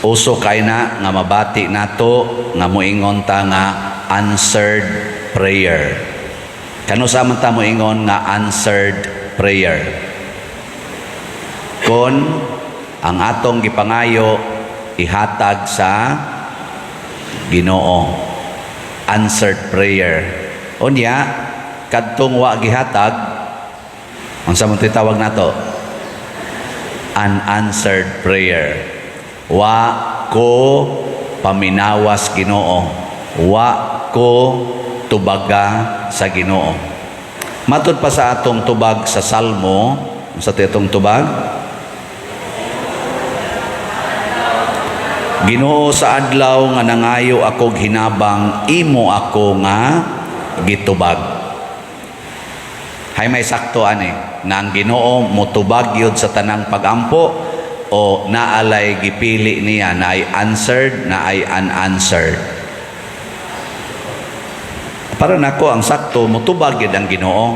Uso kay na nga mabati nato nga moingon ta nga answered prayer. Kanusa man ta moingon nga answered prayer? Kon ang atong gipangayo ihatag sa Ginoo. Answered prayer. Unya, kadtong wa gihatag, unsa man tawag nato? Unanswered prayer. Wa ko paminawas, Ginoo. Wa ko tubaga sa Ginoo. Matud pa sa atong tubag sa Salmo, sa atong tubag, "Ginoo, sa adlaw nga nangayo ako hinabang, imo ako nga gitubag." Hay may sakto ani nga ang Ginoo motubag yun sa tanang pagampo o naalay gipili niya na ay answered na ay unanswered? Para nako, ang sakto, motubag yun ang Ginoo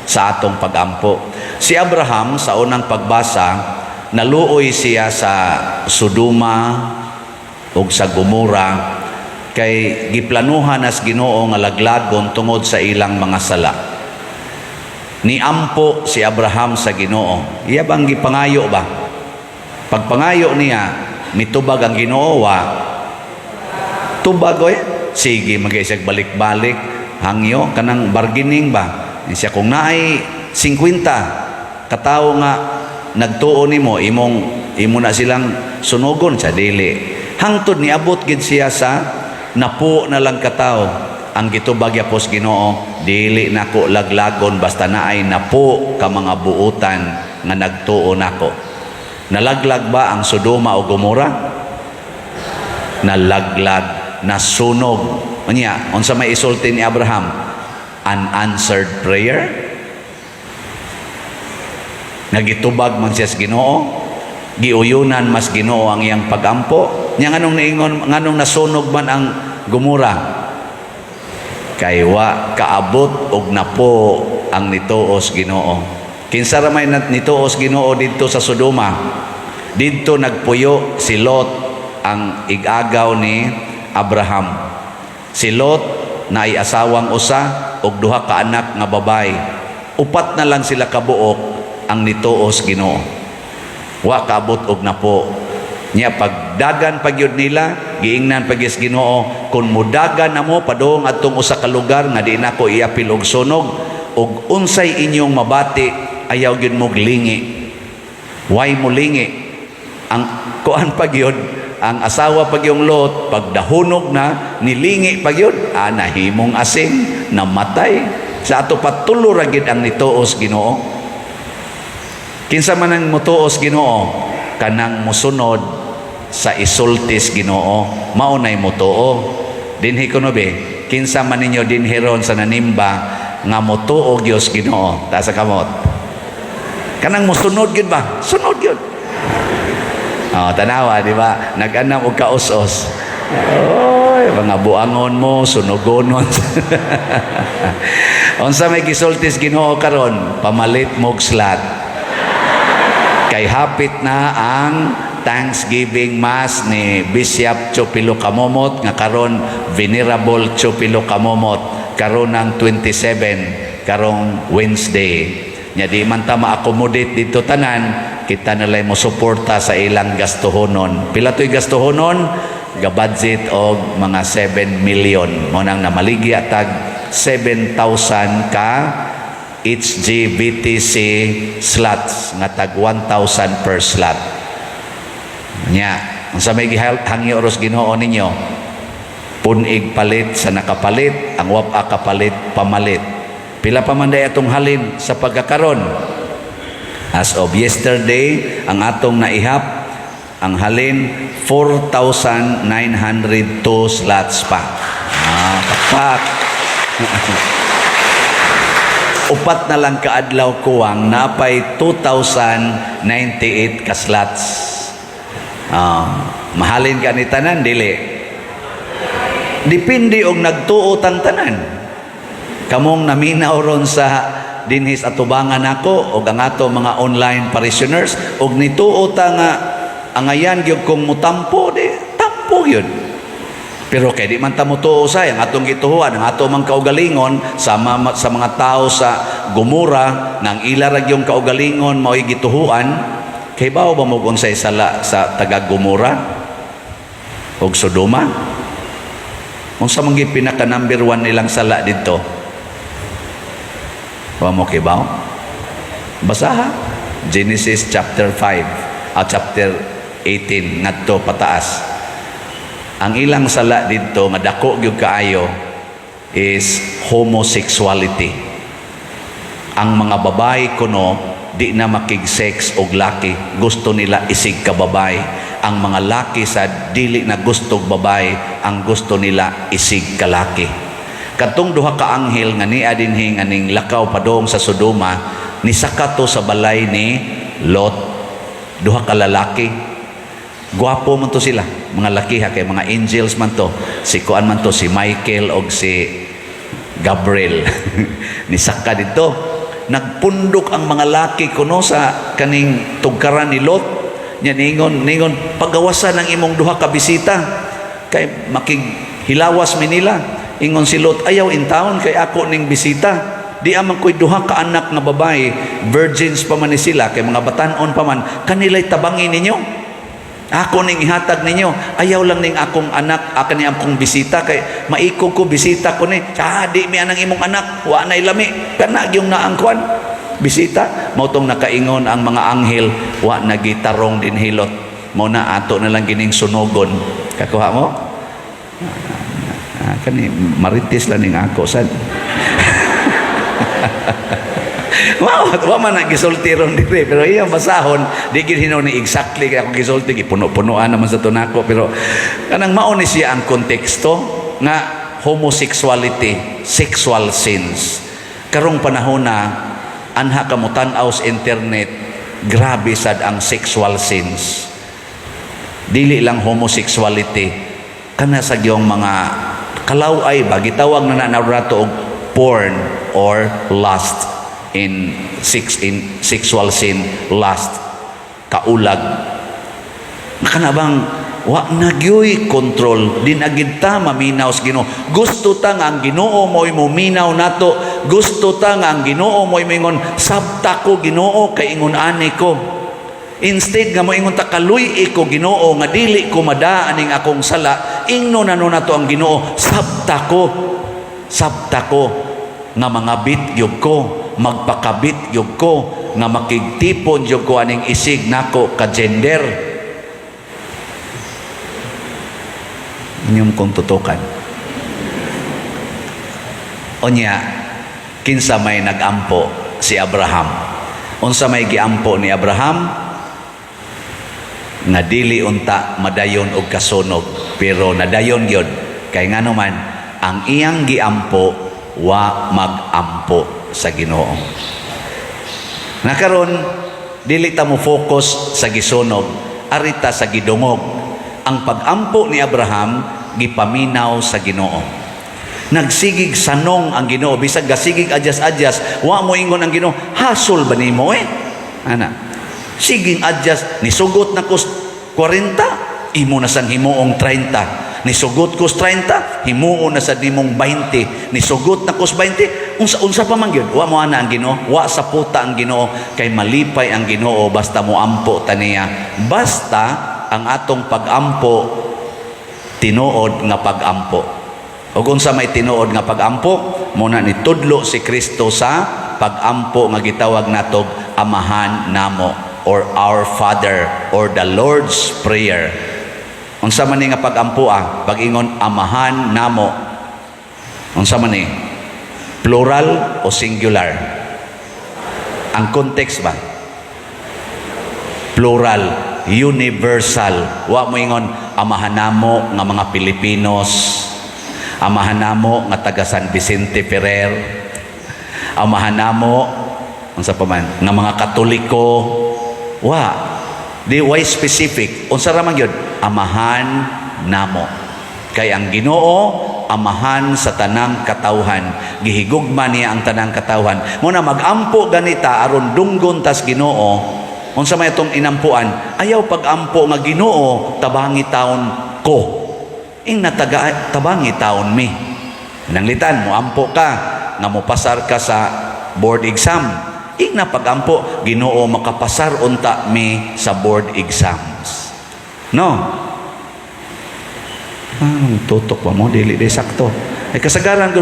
sa atong pagampo. Si Abraham, sa unang pagbasa, naluoy siya sa Sodoma ug sa Gomora kay giplanuhan nas Ginoo nga laglagon tungod sa ilang mga sala. Niampo si Abraham sa Ginoo. Iya bang gipangayo ba? Pagpangayo niya, mitubag ang Ginoo wa? Tubag oy. Sige magay balik-balik hangyo kanang bargaining ba? Siya kung naay 50 katawo nga nagtuo nimo, imong imo na silang sunugon sa dili. Hangtod niabot gid siya sa napo na lang katawo. Ang gitubag yapos Ginoo, "Dili nako laglagon basta naay napo ka mga buutan nga nagtuo nako." Nalaglag ba ang Sodoma o Gomora? Nalaglag, nasunog. Unya, unsa may isulti ni Abraham? Unanswered prayer? Nagitubag man siya sa Ginoo, giuyunan mas Ginoo ang iyang pagampo. Nya nganong niingon, nganong nasunog man ang Gomora? Kay wa kaabot og napo ang nituos Ginoo. Kinsa ra may nituos Ginoo didto sa Sodoma? Didto nagpuyo si Lot, ang igagaw ni Abraham. Si Lot naay asawang usa og duha ka anak nga babae. Upat na lang sila kabuok ang nituos Ginoo. Wa kaabot og napo. Nya pagdagan pagyud nila, giingnan pagyud sa Ginoo, "Kung mudagan na mo padung adtong usa ka lugar nga di nako iapil og sunog, og unsay inyong mabati, ayaw gyud mo lingi." Why mo lingi? Ang kuan pagyud, ang asawa pag yung Lot, pagdahunog na, nilingi pagyud, ah, nahimong asin, namatay. Sa ato patulo ra gid ang nituos Ginoo. Kinsa man ang mutuos Ginoo? Kanang musunod sa isultis Ginoo, mao nay mutuo. Dinhi kuno be, kinsa man ninyo dinhi ron sa nanimba nga mutuo gyud Ginoo? Taas sa kamot. Kanang musunod gyud ba? Sunod gyud. Oh, tanawa, di ba? Nag-anam og kaus-os. Oy, mga buangon mo, sunugonon. Unsa may gisultis Ginoo karon? Pamalit mo'g slot. Kay hapit na ang Thanksgiving Mass ni Bishop Chupilo Camomot nga karon Venerable Chupilo Camomot, karon ng 27, karong Wednesday. Nya di man ta ma-accommodate dito tanan, kita nalay mo suporta sa ilang gastuhonon. Pila to'y gastuhonon? Ga-budget og mga 7 million. Mo nang namaligya tag 7,000 ka HGBTC slots nga tag 1,000 per slot. Nya, unsa may gihangyo ros Ginoo ninyo? Punig palit sa nakapalit, ang wapa kapalit pamalit. Pila pa man day atong halin sa pagkakaron? As of yesterday, ang atong naihap, ang halin 4,902 slots pa. Ah, pakpak. 4 na lang kaadlaw kuwang, napay 2,098 ka slots. Ah, mahalin ka ni tanan, dili? Depende og nagtuo tang tanan. Kamong naminaw ron sa dinhis atubangan nako og ang ato mga online parishioners og nituo ta nga angayan gyud kong mutampo, di tampo gyud. Pero kay di man ta motuo say ang atong gituhuan, ang ato mang kaugalingon, sama sa mga tao sa Gomora nga ang ila ra gyung kaugalingon mao'y gituhuan. Kay bawo ba mo unsay sala sa taga Gomora ug Sodoma? Unsa man gyud pinaka number one nilang sala didto? Wa mo kibaw? Basaha Genesis chapter 5 at chapter 18 ngadto pataas. Ang ilang sala didto nga dako gyud kaayo is homosexuality. Ang mga babae kuno di na makig-sex og laki, gusto nila isig ka babae. Ang mga laki sa dili na gusto og babae, ang gusto nila isig ka laki. Katong duha ka anghel nga nia dinhi nga ning lakaw padong sa Sodoma, nisaka to sa balay ni Lot, duha ka lalaki. Gwapo man to sila, mga lakiha, kay mga angels man to. Si kuan man to, si Michael og si Gabriel. Nisaka dito, nagpundok ang mga laki kuno sa kaning tugkaran ni Lot. Nya ningon, "Pagawasan ang imong duha ka bisita kay makighilawas mi nila." Ingon si Lot, "Ayaw intawon kay ako ning bisita. Di man ko'y duha ka anak nga babae, virgins pa man ni sila kay mga batan-on pa man, kanila'y tabangin ninyo. Ako ning ihatag ninyo. Ayaw lang ning akong anak, ako ni akong bisita kay maikog ko, bisita ko ni." "Ah, di mi anang imong anak, wa nay lami." Kana gyung naang kuan bisita. Mao tong nakaingon ang mga anghel, "Wa nagitarong din hilot. Mao na ato na lang gining sunugon." Kakuha mo? Ah, kani marites lang ning ako sad. Wa man na gisulti ron diri, pero iyang basahon, di gid hinuon ni exactly kay ako gisulti, gipuno-punuan naman sa tunako, pero kanang mao ni siya ang konteksto nga homosexuality, sexual sins. Karong panahon na anha ka mo tan-aw sa internet, grabe sad ang sexual sins. Dili lang homosexuality, kana sa gyong mga kalaway ba, gitawag na na nato og porn or lust in sex, in sexual sin, lust, kaulag. Kana bang wa na gyoy control, di na gid ta maminaw sa Ginoo. Gusto ta nga ang Ginoo mo'y muminaw nato. Gusto ta nga ang Ginoo mo'y moingon, "Sabta ko, Ginoo, kay ingon ani ko." Instead nga moingon ta, "Kaluy ko, Ginoo, nga dili ko madaa aning akong sala," ingno na no nato ang Ginoo, "Sabta ko. Sabta ko nga mangabit gyud ko, magpakabit gyud ko, nga makigtipon gyud ko aning isig nako ka gender." Inyong kong tutukan. Unya, kinsa may nagampo? Si Abraham. Unsa may giampo ni Abraham? Nga dili unta madayon og kasunog, pero nadayon gyud. Kay ngano man, ang iyang giampo wa magampo sa Ginoo. Nakaron dili ta mo focus sa gisunog, arita sa gidungog. Ang pagampo ni Abraham gipaminaw sa Ginoo. Nagsigig sanong ang Ginoo, bisag gasigig adjust-adjust, wa mo ingon ang Ginoo, "Hasol ba nimo eh?" Ana. Siging adjust, nisugot na kus 40, imo na sang himuong 30. Nisugot kus 30, himuon na sa nimong 20. Nisugot na kus 20, unsa unsa pa man gyud. Wa mo ana ang Ginoo, wa sa puta ang Ginoo, kay malipay ang Ginoo basta mo ampo ta niya. Basta ang atong pagampo tinuod nga pagampo. Ug unsa may tinuod nga pagampo? Muna ni tudlo si Kristo sa pagampo nga gitawag natog Amahan Namo or Our Father or the Lord's Prayer. Unsa man ni nga pagampo ah? Pag-ingon Amahan Namo. Unsa man ni? Plural o singular? Ang context ba? Plural, universal. Wa mo ingon Amahan namo nga mga Pilipinos, Amahan namo nga taga San Vicente Ferrer, Amahan namo unsa pa man nga mga Katoliko. Wa di why specific. Unsa ra man gyud? Amahan Namo. Kay ang Ginoo amahan sa tanang katawhan, gihigugma niya ang tanang katawhan. Mo na magampo ganita aron dunggon tas Ginoo. Unsa may atong inampuan? Ayaw pag-ampo nga, "Ginoo, tabangi taon ko." Ing nataga, "Tabangi taon mi." Nanglitan mo ampo ka nga mopasar ka sa board exam. Ing na pag-ampo, "Ginoo, makapasar unta mi sa board exams." No? Ah, tutok pa mo, dili di sakto. Ay kasagaran ko,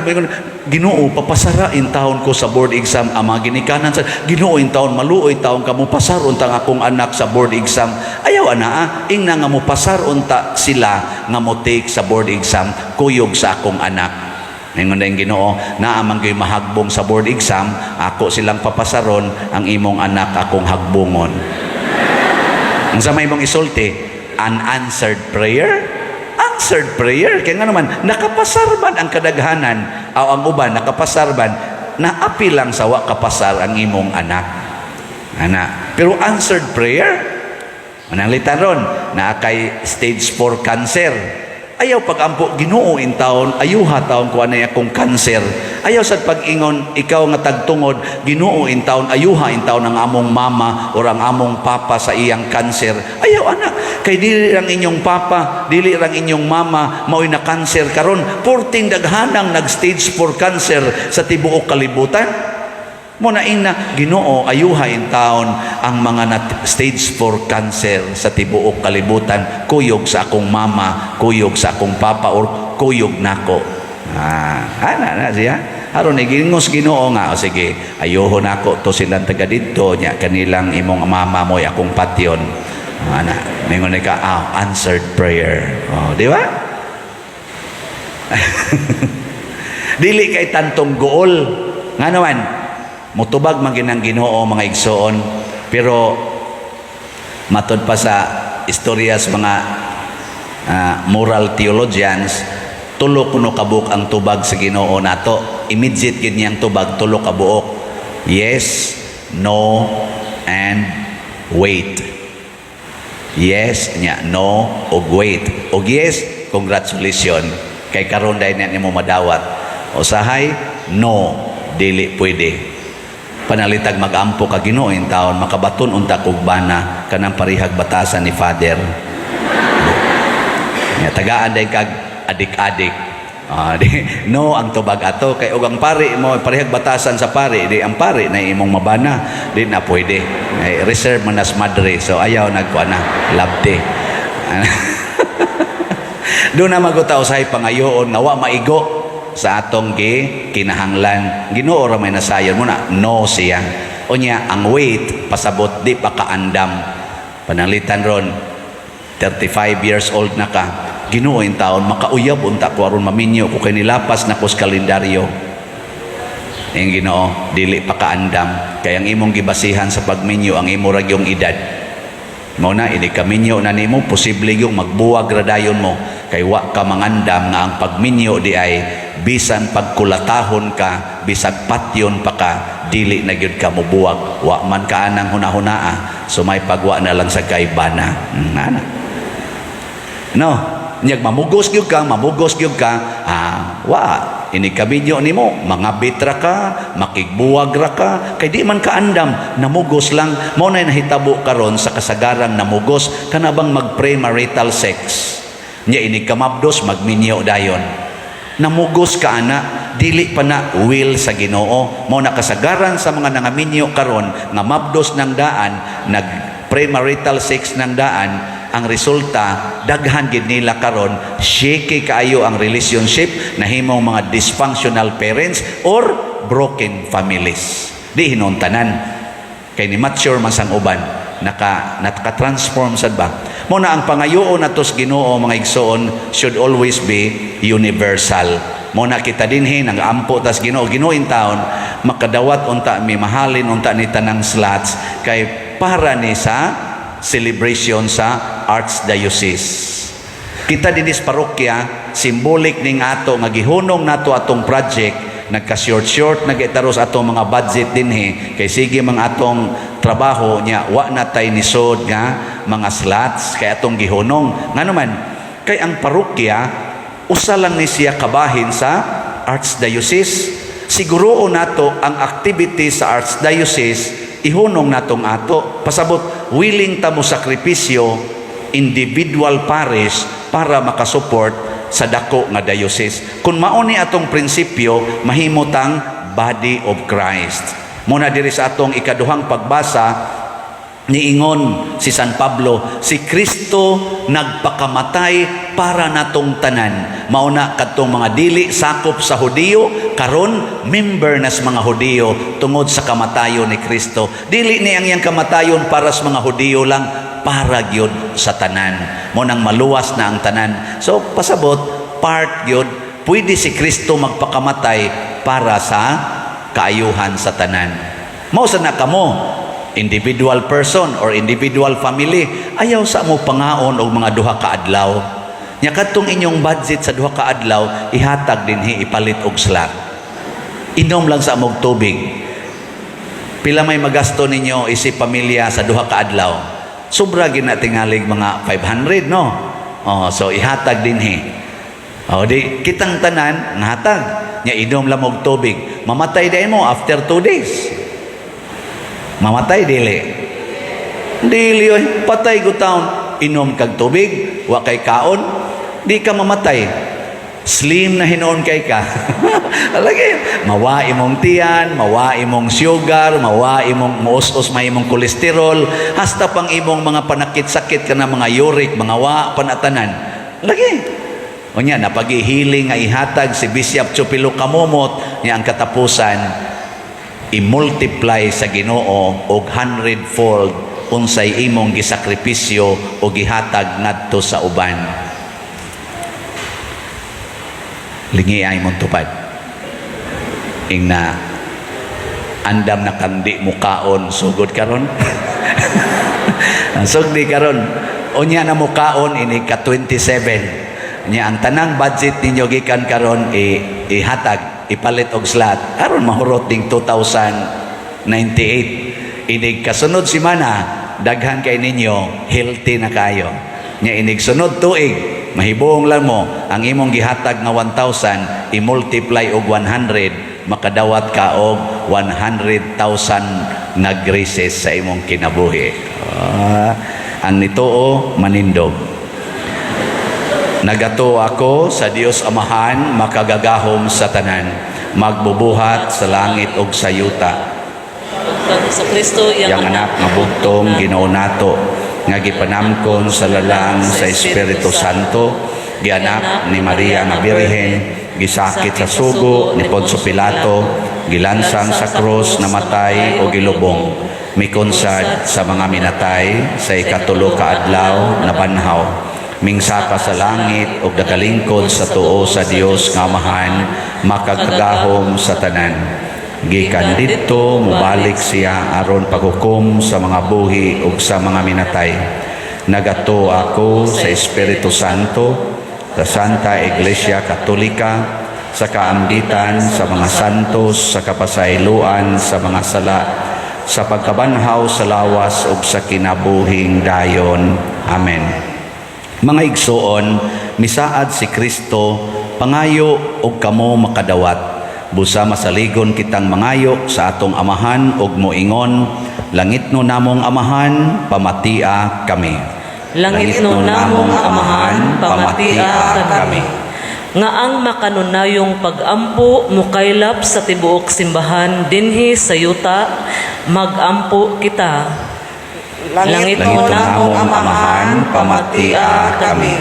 "Ginoo, papasara in taon ko sa board exam." Ang mga ginikanan sa Ginoo, in taon, maluoy taon ka mo pasar unta ang akong anak sa board exam. Ayaw ana, ah, ingna nga mo pasar unta sila nga mo take sa board exam, kuyog sa akong anak. Ingon na yung Ginoo, naa man gyud mahagbong sa board exam, ako silang papasaron, ang imong anak akong hagbungon. Ang sa may imong isulti, unanswered prayer? Answered prayer. Kaya nga naman, nakapasar man ang kadaghanan, o ang uban, nakapasar man, naapi lang sa wa kapasar ang imong anak. Ana. Pero answered prayer, mananglitan ron, naa kay stage 4 cancer. Ayaw pag-ampo, "Ginoo in taon, ayuha taon ko anay akong cancer." Ayaw sad pag-ingon, ikaw nga tagtungod, "Ginoo in taon, ayuha in taon ang among mama or ang among papa sa iyang cancer." Ayaw ana, kay dili lang inyong papa, dili lang inyong mama mao'y na cancer karon. Purting daghanang nag stage 4 cancer sa tibuok kalibutan. Mo na ingna, "Ginoo, ayuha in taon ang mga stage 4 cancer sa tibuok kalibutan, kuyog sa akong mama, kuyog sa akong papa, or kuyog nako." Ah, ana na siya. Aron igingos Ginoo nga, "O sige, ayuho nako to silang taga didto nya kanilang imong mama mo akong patyon." Ana, ningon ka, ah, answered prayer. Oh, di ba? Dili kay tantong gool. Nga naman, mutubag man ginang Ginoo, mga igsoon, pero matod pa sa istorya sa mga moral theologians, tulo kuno kabuok ang tubag sa Ginoo nato. Immediate gid niyang tubag, tulo ka buok: yes, no, and wait. Yes nya, no, ug wait. Og yes, congratulations, kay karon dahil niya nimo madawat. Usahay no, dili pwede. Panalitag magampo ka, "Ginoo in taon, makabaton unta kog bana kanang parihag batasan ni Father." Nya tagaan day kag adik-adik. Ah, di, no ang tubag ato kay og ang pari mo parehag batasan sa pari, di ang pari na imong mabana, di na pwede. Ay, reserve man nas madre, so ayaw nagkuan na labte. Doon na maguta usahay pangayoon nga wa maigo sa atong gi kinahanglan. Ginoo ra may nasayon mo na no siya. Unya ang wait, pasabot di pa kaandam. Pananglitan ron 35 years old na ka, "Ginoo in taon, makauyab unta ko aron maminyo ko kay nilapas na ko sa kalendaryo." Ang Ginoo, dili pa kaandam, kay ang imong gibasihan sa pagminyo ang imo ra gyung edad. Mao na ini kaminyo na nimo, posible yung magbuwag ra dayon mo kay wa ka mangandam nga ang pagminyo di ay bisan pagkulatahon ka, bisag patyon pa ka, dili na gyud ka mobuwag. Wa man ka anang hunahunaa, so may pagwa na lang sa kay bana. Ana. No, nyag mamugos gyud ka, mamugos gyud ka, ah, wa ini kaminyo nimo, mga bitra ka, makigbuwag ra ka, kay di man kaandam, namugos lang. Mao na nahitabo karon sa kasagaran namugos kana bang mag-premarital sex. Nya ini kamabdos, magminyo dayon. Namugos ka ana, dili pa na will sa Ginoo. Mao na kasagaran sa mga nangaminyo karon nga mabdos ng daan, nag premarital sex ng daan, ang resulta daghan gid nila karon shaky kaayo ang relationship, nahimong mga dysfunctional parents or broken families. Di hinuntanan kay ni mature man sang uban, naka-transform sad ba. Mo na ang pangayoon nato sa Ginoo, mga igsoon, should always be universal. Mo na kita dinhi nang ampo tas Ginoo, "Ginoo in taon, makadawat unta mi, mahalin unta ni tanang slots kay para ni sa celebration sa Archdiocese." Kita dinhi sa parokya, symbolic ning ato nga gihunong nato atong project, nagka short short nagitaros atong mga budget dinhi kay sige mga atong trabaho nya wa na tay nisod nga mga slots kay atong gihunong. Ngano man kay ang parokya usa lang ni siya kabahin sa Archdiocese. Siguroon nato ang activity sa Archdiocese ihunong natong ato pasabot. Willing ta mo sakripisyo individual parish para makasupport sa dako nga diocese. Kung mao ni atong prinsipyo, mahimo tang body of Christ. Muna diri sa atong ikaduhang pagbasa, niingon si San Pablo, si Kristo nagpakamatay para natong tanan. Mauna kadtong mga dili sakop sa Hudiyo, karon member nas mga Hudiyo tungod sa kamatayon ni Kristo. Dili ni ang iyang kamatayon para sa mga Hudiyo lang, para gyud sa tanan. Mo nang maluwas na ang tanan. So pasabot, part gyud pwede si Kristo magpakamatay para sa kaayuhan sa tanan. Mao sa na kamo, individual person or individual family, ayaw sa mo pangaon og mga 2 ka adlaw. Nya kadtong inyong budget sa 2 ka adlaw, ihatag dinhi, ipalit og slot. Inom lang sa amog tubig. Pila may magasto ninyo isip pamilya sa 2 ka adlaw? Sobra gina tingalig mga 500, no? Oh, so ihatag dinhi. Oh, di kitang tanan ngahatag. Nya inom lang og tubig. Mamatay diay mo after 2 days. Mamatay dili? Dili oy, patay gutaon. Inom kag tubig, wa kay kaon, di ka mamatay. Slim na hinuon kay ka. Lagi, mawa imong tiyan, mawa imong sugar, mawa imong muos-os may imong kolesterol, hasta pang imong mga panakit-sakit ka na mga uric, mga wa panatanan. Lagi. Unya, napagihiling nga ihatag si Bishop Chupilo Kamumot niya, ang katapusan i-multiply sa Ginoo og hundredfold unsay imong gisakripisyo o gihatag ngadto sa uban. Lingi ay imong tupad. Ingna, andam na kandi mo kaon sugod karon. Sugdi karon. Unya na mo kaon ini ka 27. Nya ang tanang budget ninyo gikan karon ihatag, ipalit og slot aron mahurot ning 2098. Inig kasunod simana, daghan kay ninyo, healthy na kayo. Nya inig sunod tuig, mahibong lang mo ang imong gihatag nga 1,000, i-multiply og 100, makadawat ka og 100,000 nga graces sa imong kinabuhi. Ah, ang nituo manindog. Nagatuo ako sa Dios Amahan, makagagahom sa tanan, magbubuhat sa langit ug sa yuta. Ug sa Kristo iyang Yang anak nga bugtong Ginoo nato, nga gipanamkon sa lalang sa Espiritu Santo, gianak ni Maria nga Birhen, gisakit sa sugo ni Poncio Pilato, gilansang sa krus, namatay o gilubong, mikonsad sa mga minatay, sa ikatulo ka adlaw nabanhaw, mingsaka sa langit ug nagalingkod sa tuo sa Dios nga Amahan, makagagahom sa tanan. Gikan didto mobalik siya aron paghukom sa mga buhi ug sa mga minatay. Nagatuo ako sa Espiritu Santo, sa Santa Iglesia Katolika, sa kaamgitan sa mga santos, sa kapasayloan sa mga sala, sa pagkabanhaw sa lawas ug sa kinabuhing dayon. Amen. Mga igsoon, misaad si Kristo, "Pangayo og kamo makadawat." Busa masaligon kitang mangayo sa atong Amahan og moingon, "Langitno namong Amahan, pamatia kami." Langitno namong Amahan, pamatia kami. Nga ang makanunayong pag-ampo mukaylap sa tibuok simbahan dinhi sa yuta, magampo kita. Langitno Langitno namong Amahan, pamatia kami.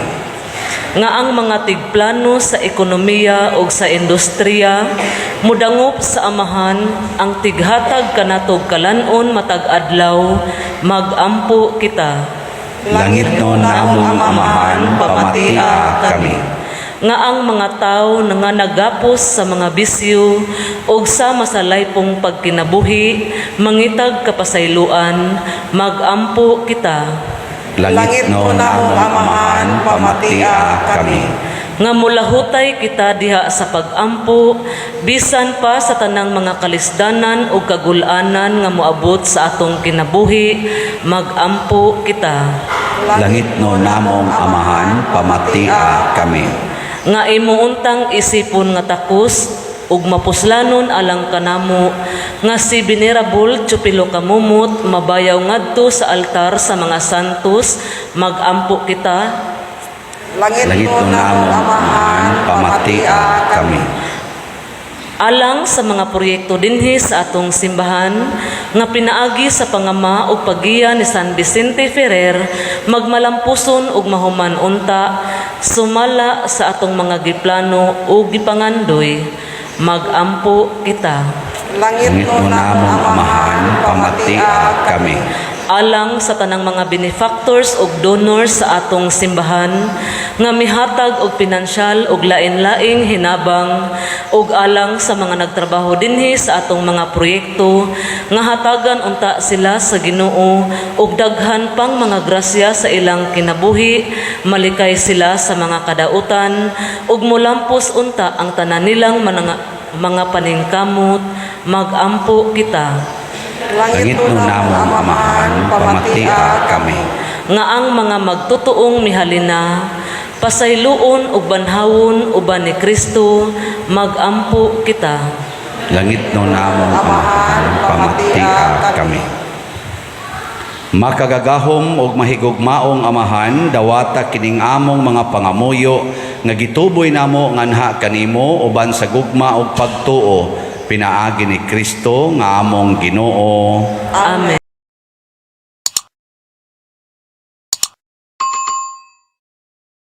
Nga ang mga tigplano sa ekonomiya ug sa industriya mudangop sa Amahan, ang tighatag kanatog kalan-on matag adlaw, magampo kita. Langitno namong Amahan, pamatia kami. Nga ang mga tawo nga nagapos sa mga bisyo ug sa masalaypong pagkinabuhi mangitag kapasayloan, magampo kita. Langitno namong Amahan, pamatia kami. Nga mulahutay kita diha sa pagampo bisan pa sa tanang mga kalisdanan ug kagul-anan nga moabot sa atong kinabuhi, magampo kita. Langitno namong Amahan, pamatia kami. Nga imo untang isipon nga takos ug mapuslanon alang kanamo. nga si Venerable Chupilo Camomot mabayaw ngadto sa altar sa mga santos, magampo kita. Langit Langit no namong Amahan, pamatia kami. Alang sa mga proyekto dinhi sa atong simbahan nga pinaagi sa pangama ug paggiya ni San Vicente Ferrer, magmalampuson ug mahuman unta sumala sa atong mga giplano ug gipangandoy, magampo kita. Langit Langit no namong Amahan, pamatia kami. Alang sa tanang mga benefactors ug donors sa atong simbahan nga mihatag og pinansyal ug lain-laing hinabang, ug alang sa mga nagtrabaho dinhi sa atong mga proyekto, nga hatagan unta sila sa Ginoo og daghan pang mga grasya sa ilang kinabuhi, malikay sila sa mga kadautan ug molampos unta ang tanan nilang mga paningkamot, magampo kita. Langit no namong Amahan, pamatia kami. Nga ang mga magtutuong mihalina pasayloon ug banhawon uban ni Kristo, magampo kita. Langit no namong Amahan, pamatia kami. Makagagahom ug mahigugmaong Amahan, dawata kining among mga pangamuyo nga gituboy namo nganha kanimo uban sa gugma ug pagtuo, pinaagi ni Kristo nga among Ginoo. Amen.